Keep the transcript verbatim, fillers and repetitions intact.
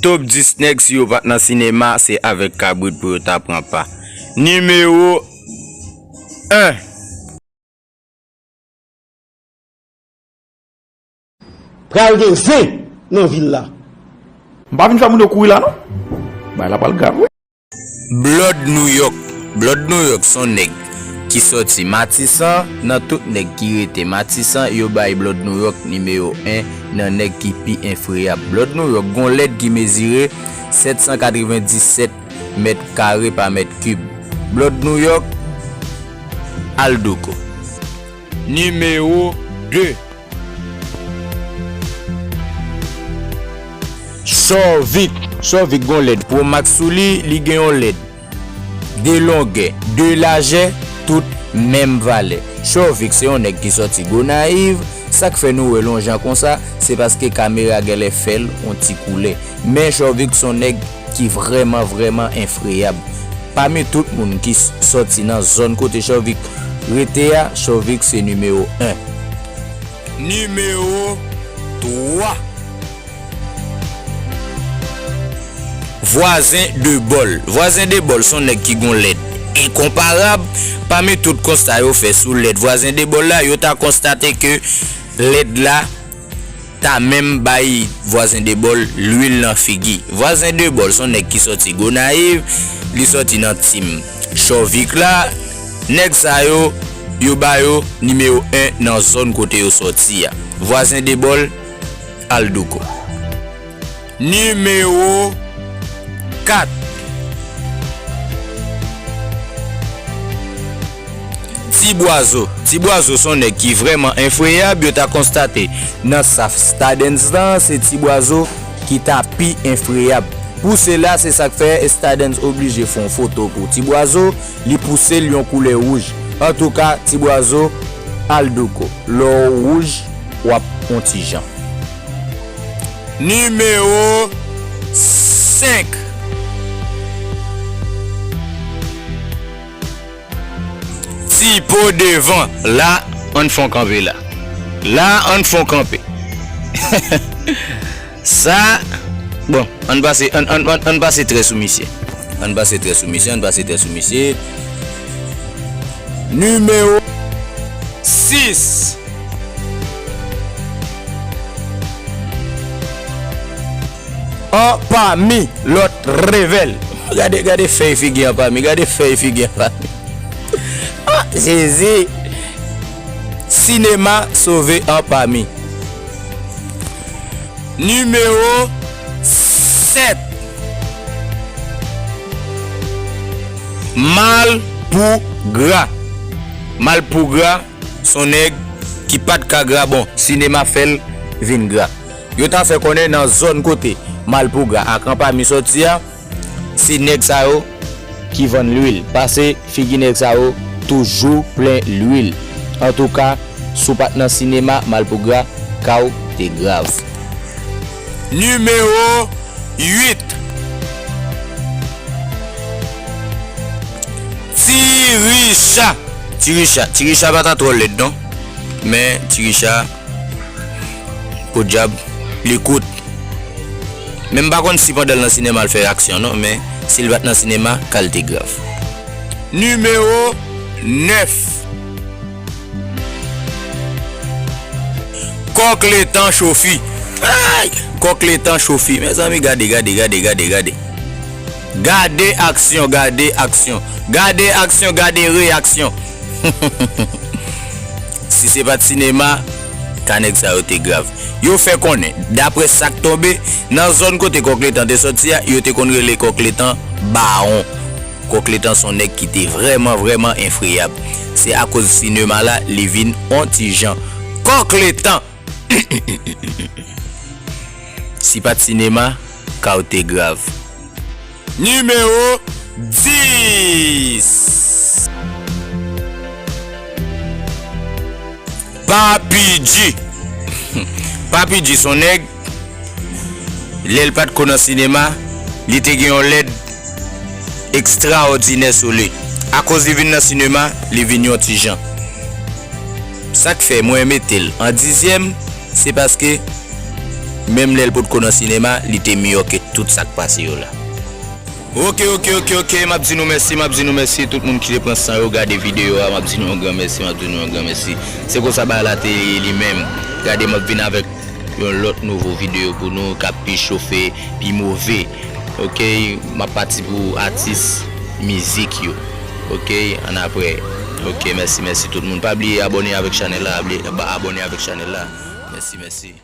Top dis nèg, si yo pa t nan sinema, se avèk kabrit pou yo ta pran pa. Nimewo en. Pral gen zen nan vil la. M pa vin fè moun yo kouri la non. Bagay la pral grav wi. Blood New York. Blood New York se yon nèg ki sòti Matisan. Nan tout nèg ki rete Matisan, yo bay Blood New York nimewo en nan nèg ki pi enfreyab. Blood New York gon lèd ki mezire sèt san katrevenndisèt mèt kare pa mèt kib. Blood New York, Alduko. Nimewo de. Chòvik. Chòvik gon lèd Pro Max sou li, li gen yon lèd de longè, de lajè, tout menm valè. Chòvik se yon nèg ki sòti Gonayiv, sa k fè nou wè l yon jan konsa, se paske kamera genlè fè l yon ti koulè. Men Chòvik se yon nèg ki vrèman, vrèman enfreyab. Pami tout moun ki sòti nan zòn kote Chòvik rete a, Chòvik se nimewo en. Nimewo twa. Vwazen de bòl. Vwazen de bòl se yon nèg ki gon lèd enkonparab. Pami tout konsta yo fè sou lèd vwazen de bòl la, yo ta konstate ke lèd la ta menm bay vwazen de bòl lwil nan figi. Vwazen de bòl se yon nèg ki sòti Gonayiv, li sòti nan tim Chòvik la. Nèg sa yo, yo ba yo nimewo en nan zòn kote yo sòti a. Vwazen de bòl, Alduko. Nimewo kat. Ti Bwazo. Ti Bwazo se yon nèg ki vrèman enfreyab, yo ta konstate nan staff Stardens lan, se Ti Bwazo ki ta pi enfreyab. Pou sela, se sa k fè Stardens oblije fè yon foto pou Ti Bwazo, li pouse l yon koulè wouj. Antouka, Ti Bwazo, Alduko, lè w wouj, w ap on ti jan. Nimewo senk. Ti Po Devan. La, ann fè on kanpe la. La, ann fè on kanpe. Sa, bon, ann pase, ann, ann, ann, ann pase trè sou misye. Ann pase trè sou misye, ann pase trè sou misye. Nimewo sis. Anpami lòt revèl. Gade, gade fèy figi Anpami, gade fèy figi Anpami. Ah, Jezi! Sinema sove Anpami. Nimewo sèt. Malpougra. Malpougra se yon nèg ki pa t ka gra, bon, sinema fè l vin gra. Yo ta fè konnen nan zòn kote Malpougra ak Anpami sòti a, se nèg sa yo ki vann lwil. Pase figi nèg sa yo toujou plen lwil. Antouka, si w pa t nan sinema, Malpougra, ka w te grav. Nimewo uit. Ti Richa. Ti Richa. Ti Richa pa ta twò lèd non. Men Ti Richa, podyab, li kout. Men m pa konn si pandan l nan sinema l fè aksyon non, men si l pa t nan sinema, ka l te grav. Nimewo nèf. Kòk letan chofi. Ay! Kòk letan chofi. Mezanmi, gade, gade, gade, gade, gade. Gade aksyon, gade aksyon. Gade aksyon, gade reyaksyon. Si se pa t sinema, ka nèg sa yo te grav. Yo fè konnen, daprè sa k tonbe, nan zòn kote Kòk Letan te sòti a, yo te konn rele Kòk Letan Bawon. Kòk Letan se yon nèg ki te vrèman, vrèman enfreyab. Se akoz sinema la, li vin on ti jan. Kòk Letan! Si pa t sinema, ka w te grav. Nimewo dis. Papi G. Papi G se yon nèg, lè l pa t ko nan sinema, li te gen yon lèd ekstraòdinè sou li. Akoz li vin nan sinema, li vin yon ti jan. Sa k fè mwen mete l an dizyèm, se paske Menm lè l potko nan sinema, li te miyò ke tout sa k pase yo la. Ok, ok, ok, ok, m ap di nou mèsi, m ap di nou mèsi, tout moun ki te pran san yo gade videyo a, m ap di nou yon gran mèsi, m ap di nou yon gran mèsi. Se konsa bagay la te ye li menm. Gade, m ap vin avèk yon lòt nouvo videyo pou nou, k ap pi chofe, pi move. Ok, m ap pati pou atis mizik yo. Ok, ann apre. Ok, mèsi, mèsi tout moun. Pa bliye abòne avèk chanèl la, abli-, abòne avèk chanèl la. Mèsi, mèsi.